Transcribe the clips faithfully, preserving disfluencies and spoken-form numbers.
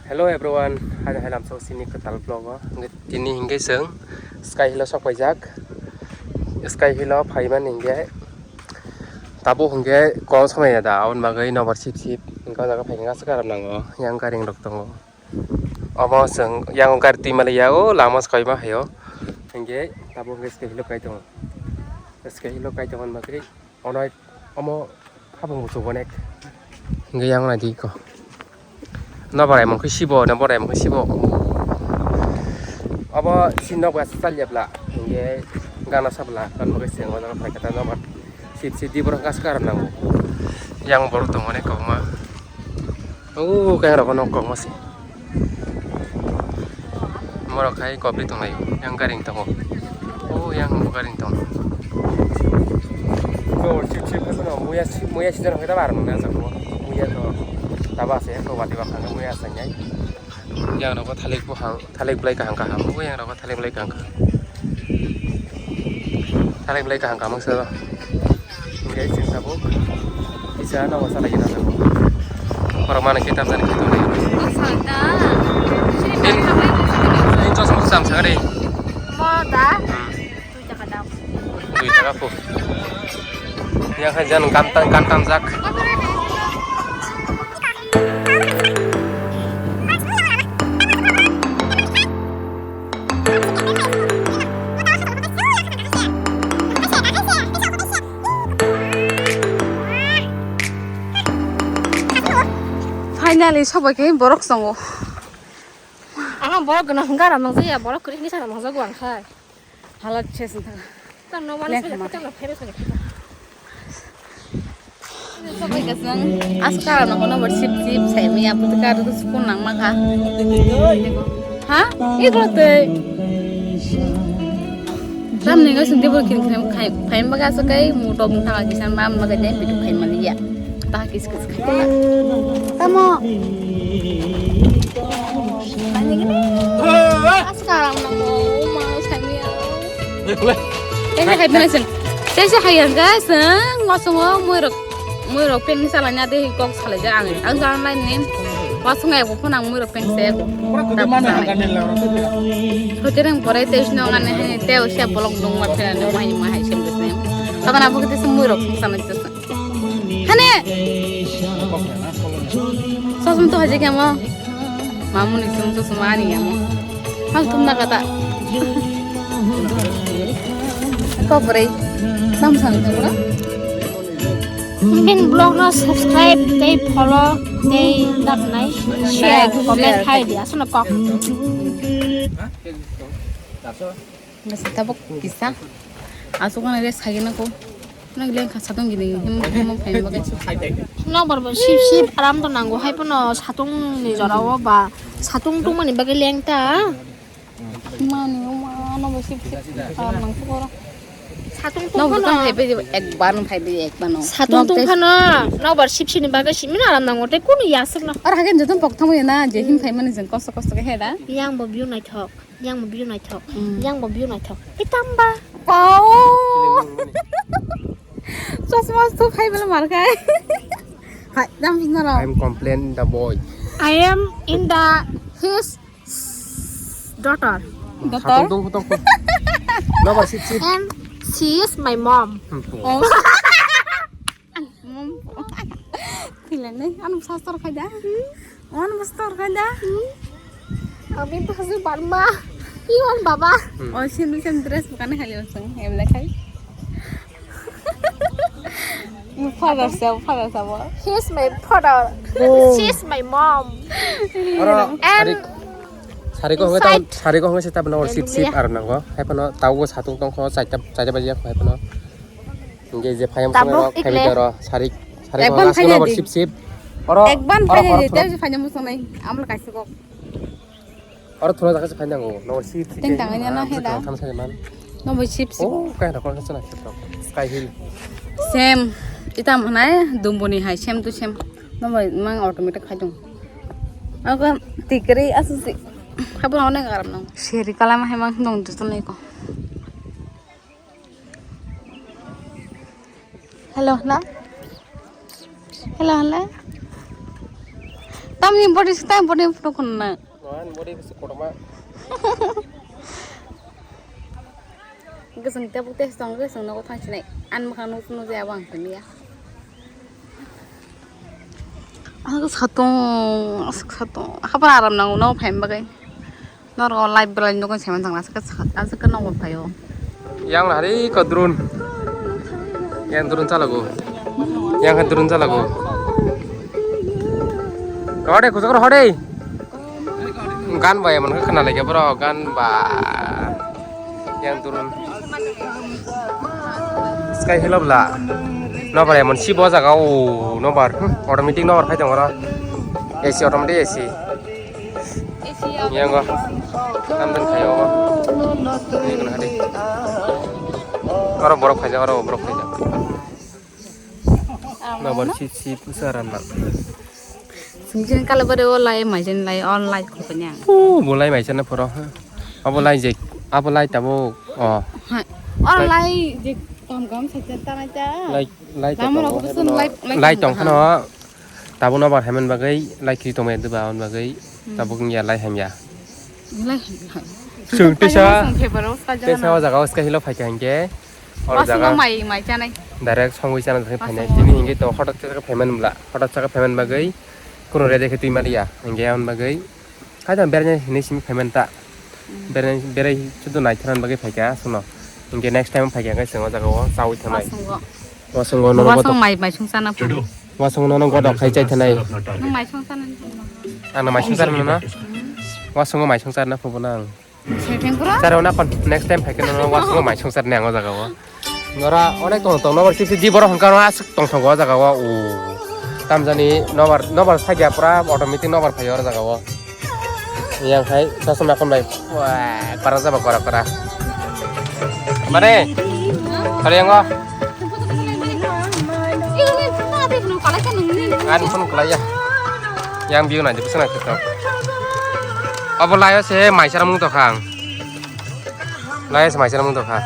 Hello everyone, hai hai lamsok sini kwtal vlog o. Hingke tini hingke chwng Sky Hill o sok paijak. Sky Hill o phaimani hingke tabuk hingke kol somai ya da, aboni bagwi nobar sip sip hingke o jaga phaikhe aswk karam nango, yang garing rok tongo. Omo chwng yang gari twi maliya o lama sokoi ma haio. Hingke tabuk hingke Sky Hill o kai tongo. Sky Hill o kai tongmani bagwi Onoi omo habang buchuk onek. Hingke yang nai di ko. No borai mungkhe sibo, no borai mungkhe sibo. Obo si nok bai chal ya bla. Hingke gana sabla, kan mungkhe seng o jaga phai kata no bar. Sip sip di borok gas karam nango. Yang borok tong onek kobangma. O kaya rok no kobangma se. Morok hai kopri tonglai, yang garing tongo. O yang bo garing tongo. Ko chip chip ko no muya si-, muya sidan hoita bar nang jago. Muya to taba se ko wati ba khang muya sangai. Yang no ko thalik bo hang, thalik blai kahang kahang. O yang no ko thalik blai kahang kahang. Thalik blai kahang kahang sa. Hingke chwng tabuk kisa nogo salai gana tabuk. Borok mano khe tamjani khe tongo. Ni chosma sam sa de. Mo da? Hmm. Dui taka dam. Dui taka pu. Ya kha jan kam tam, kam tamjak. Finally, sobai khe borok chongo. Ang borok gwnang hwnka rw mangjaya, borok kwrwi hwnwi sana mangjago ang khai. Halat ses wngkha. Tang no mani Lengkha sani ma. Tang no phairo sani. Aska no kono bar sip sip sai mi apu ka ru sukun nang ma kha. Ha? Iko te. Tam ni ngai sung tebur kin khai khai baga sa kai mu tok thang kisan mam baga dai pitu khai mali ya. Ta kis kis khai. Tamo. Sekarang nang mau mau saya. Tesa hai mana sih? Tesa hai yang guys, wasung mau muirok muirok peng salanya deh kok salaja angin. Ang jangan lain nih. Wasung ya bukan ang muirok peng saya aku. Hotereng pore tes nong ane hai teo siap bolok dong ma pera ne mai ma hai sem des nem. Kapan apa kita semua rok sana des. Hane. Sosum to haje kemo. Mamu ni sum sosum ani amo. Hal tum na kata. Ko pore. Sam sam to pura. Min blog no subscribe tei follow tei daknai share comment hai di asuna kok. Basta tabuk kisa. Asuk na re sagina ko. Nang leng kha satung gini him him phain bagai. No bor bor sip sip aram to nango hai pono satung ni jora o ba satung tungmani bagai leng ta. Mani, o ma, no bo sip sip. Aram nang sukoro. Satung no tungphano. Butang phai bai, ekbar no phai bai, ekbar no. Satung tungphano, no bar sip sini bagwi simi no aram nango, tei kunu yasuk no. Ar hagen joto pok thamu na, je him phai mani jeng kosto kosto khe heda. Yang bo view naithok, yang bo view naithok, mm. Yang bo view naithok. Itamba. Pao. Chosma tu phai bela mar khai. Hai, dam bisna ro. I am complain the boy. I am in the his daughter. Daughter? Satung tong tong. Number six six. And she is my mom. Hmm. Oh. Mom. Thilene, anu sastor khai da. Anu sastor khai da. Ami baju barma. Iwan baba. Hmm. Oh, same same dress bukan hai usung. Ebla khai. Father sa, father sa bo. He is my father. Oh. She is my mom. Oro, and sari, sari ko hongke ta, inside. Sari ko hongke se ta bana sip sip ar nango. Hai pano tau go satung tong kho, chaita, chaita baji kho hai pano. Hingke je phayam tabuk songro, ikle. Phayam daro, sari, sari ko ekban last phayam ko di. Sip sip. Oro, ekban oro, phayam oro di, thoro. Tei phayam song nai, amla kaisa kok. Oro thuna jaga se phainai nango. Nabo sip sip. Teng tangani ano heda. Tang tang sai man. Nabo sip sip. Oh, kai rakon sana sip rakon. Sky Hill. Same. Itam hanai dumboni hai same to same. Nabo mang automatic khai dong. Ako tikri asu si. Habo onek garam nang. Seri kalam hai mang dong tu tunai ko. Hello, hello. Hello, hello. Tamni body se tam body phone khunna. Wan body se kotorma. Gosong tabuk tei song gosong nogo thang sinai. An mokhang nuk nuk jaya wang tania. Ang satong, ang satong. Habar aram nang no phaim bagai. Norok live belai nukung semen tang aswk aswk nokbar phaio. Yang hari ko drone. Yang drone chalago. Yang hai drone chalago. Hode kusuk hode. Gan bai man khana lagi bro gan ba. Yang drone. Sky hill bla. Nobar emon si bo jaga o nobar. Hmm, automatic nobar phai tong oro. A C automatic A C. Yango. Tamdan khayo. Ini kena hadi. Oro borok khaja, oro borok khaja. Nobar si si pusa ran na. Singjen kala bade o lai maijen lai on lai khupanya. O bolai maisana poro. Abo lai je, abo lai tabo. Oh. Hai. On lai je kam kam sa ta na ta. Lai lai Lama tabo. Rok busun lai lai Lai tong khano. Tabuk nobar haiman bagwi lai kiri tongmani dwba on bagwi tabuk wngya lai hamya. Lai hamya. Chwng tesa tesa o jaga o sky hill o phaikha hinkhe o jaga mai mai chanai. Direct songwi chana thangwi phainai. Tini hinkhe to hotok chaka phaiman bla hotok chaka phaiman bagwi kuno ready khe twi maliya hinkhe on bagwi. Kaisa berajak hinwi simi phaimani ta. Berai berai sudu naithokna bagwi phaikha aswkno. Hinkhe next time phaikha khe chwng o jaga o chaui thangnai. Wasungo. Wasungo nono Wasung godok. Mai mai sung sana phu. Wasungo nono godok khai chai thangnai. Nung mai sung sana phu. Ang no mai sung sana na. Wasungo mai sung sana phu na ang. Sengtheng pura. Sare ona kon next time phaikha nono wasungo mai sung sana ang o jaga o. Nora onek tong tong nobar sisi di borok hwnkha no aswk tong tong o jaga o u. Tamjani nobar nobar sagya pura automatic nobar phaio o jaga o. Yang hai sasma kon bai para jaba kora kora. Mane kali yang o. An phone kalai ya. Yang biu na jebu sana ketok. Abo layo se mai sara mung tokhang. Lai se mai sara mung tokhang.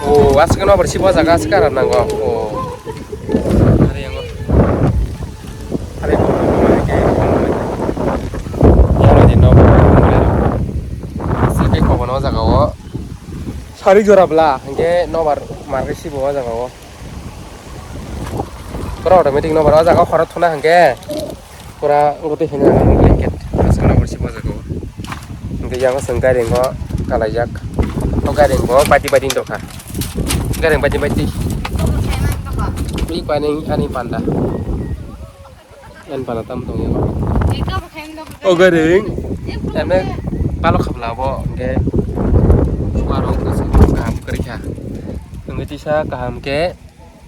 O, aswk no bar si bo jaga aswk aram nango. O. Are yango. Are ko. Yaro di no. Aswk ko bono jaga o. Sari jora bla, hingke nobar marke si bo jaga o. Pura automatic nobar o jaga o khorok thuna hingke. Pura gotwi hwnwi ang blanket aswk nw borsi bojak o. Hwnkhe yang chwng gari wngo kalaijak. O gari wngo badi badi wng tongkha. Gari wngo badi badi. Ui pani ani panda. Ani panda tam tong yang. O gari wngo. Emne palo khabla bo hwnkhe. Suarok kaham kwrwikha. Hwnkhe tisa kaham khe.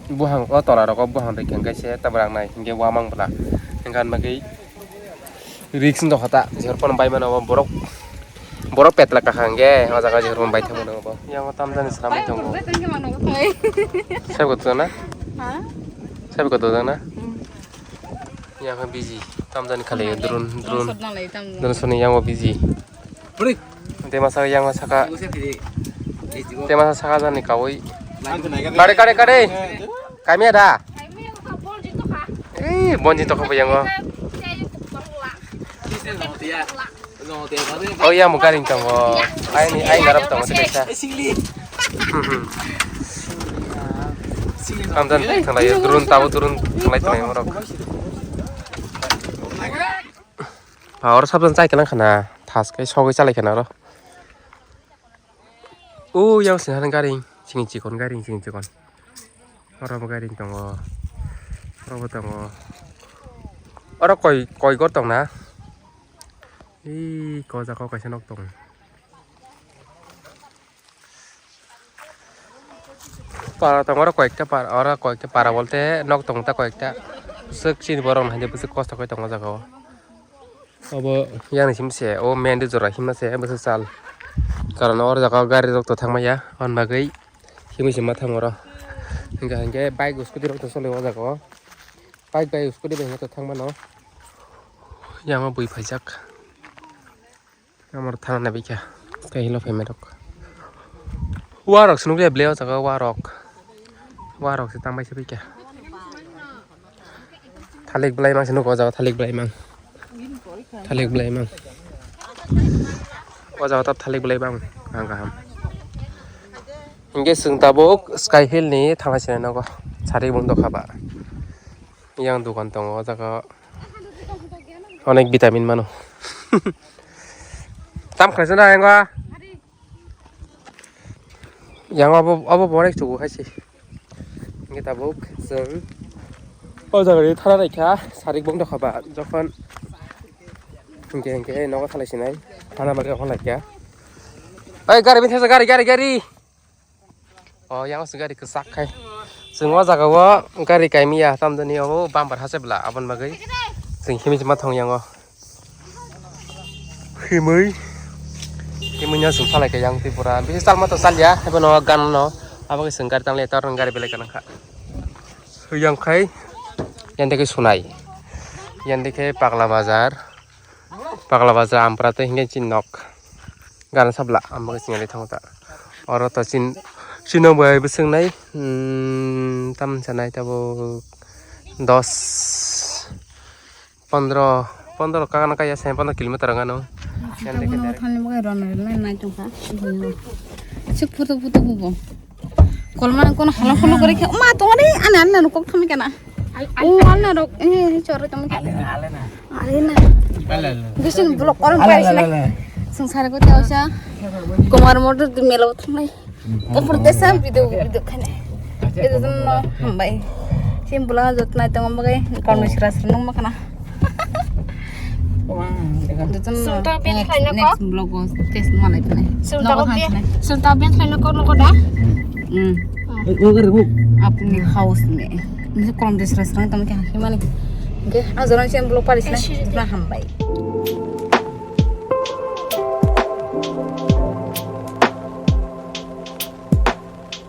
Buhang o tola rogo buhang rikha hwnkhe se tabra nai hwnkhe uamang bwla hwnkhe ani bagwi risk wng tongkha ta jehor phano bai mano borok borok petla kaham hwnkhe o jaga jehor phano bai thangmano bo yang o tamjani swnamwi tongo. Sabo koto na? Sabo koto na? Yang busy tamjani khali drone drone drone soni yang o busy. Te masa yang saka. Te masa saka jani kawi. Kare kare kare. Kami ada. Eh, bonji toko yang. Oh iya, muka ring tongo. Ai ni ai ngarap tongo te kaisa. Kamdan thanglai drone tabu drone thanglai tongo morok. Ba oro sabjani chai kwlang khana thas khe sogwi chalai khana oro. O yang sini gari sini chikon gari sini chikon. Oro bo gari tongo. Oro bo tongo. Oro koi koi gor tongna. Ih ko jaga o kaisa nok tongo. Para tongo oro koyekta para oro koyekta para bolte nok tongo ta koyekta. Swk chini borok no hai bwswk kosto khe tongo jaga o. Obo yang simi se o main road jora hima se bwswk sal. Karon oro jaga o gari rok to thang maya hwn bagwi himwi se ma thango oro. Hwnkhe hwnkhe bike scooty rok to choli o jaga o. Bike bai scooty bai hwnkhe to thang mano. Yang o bui phaijak. Amor thana naikha tei hino phaima rok. Warok se nukya ble o jaga warok. Warok se tangbai se phaikha. Thalik belai mang se nugo o jaga thalik belai mang. Thalik belai mang. O jaga ta thalik belai bang. Ang kaham. Hingke chwng tabuk Sky Hill ni thangna sinai nogo. Sari bung dokha ba. Yang dukan tongo o jaga. Onek vitamin mano. Tam khlaisana yang ba. Yang abo, abo borek chugo hai se. Hingke tabuk chwng o jaga ri thana naikha, sarik bong dokha ba, jokhon hingke, hingke nogo thalai sinai, thana bagwi okhon laikha. Oi, gari bin thasa, gari, gari, gari. O, yang se gari kwchak khai. Chwng o jaga o gari kaimiya, tamjani o bumper hase bwla, aboni bagwi chwng himwi ma thang yang o. Himwi. Himwi no chwng salai kha yang Tripura. Bisi salma to salya, ebo no gan no. Abo khe chwng gari tangle tor gari belai kana kha. Yang khai. Yang dekhe sunai. Yang dekhe Pakla Bazar. Pakla Bazar Ampra tei hingke chin nok. Gan sabla amo khe chwng thango ta. Oro to chin, chino bai bwswng nai. Hmm, tam sanai tabuk dos. Pondro, pondro ka gana kaya se pondro kilometer gano. Yan dekhe Tabuk direct. Thani bagwi rwna rwna nai tongkha. Sik photo photo hubo. Kolma kono holo holo kore khe ma tongani ani ani no kok thami kana. O ani no rok eh chore tongkha. Arena. Bisin block koron pai sile. Sengsara ko tawsa. Kumar motor di melo thangnai. Kapur desa video video khane. Video no hambai. Sim bula jotnai tong bagai kono sira sira nong makana. Jotono Sungta bin next, khlaina next ko? Vlog o test malai phane. Sungta Nogo ko bin, thangsinai. Sungta bin khlaina ko nogo da? Hmm. Apni house me. Nisi kono sira sira tong khe himani. Oke, ajoran sim vlog pari sila. Hambai.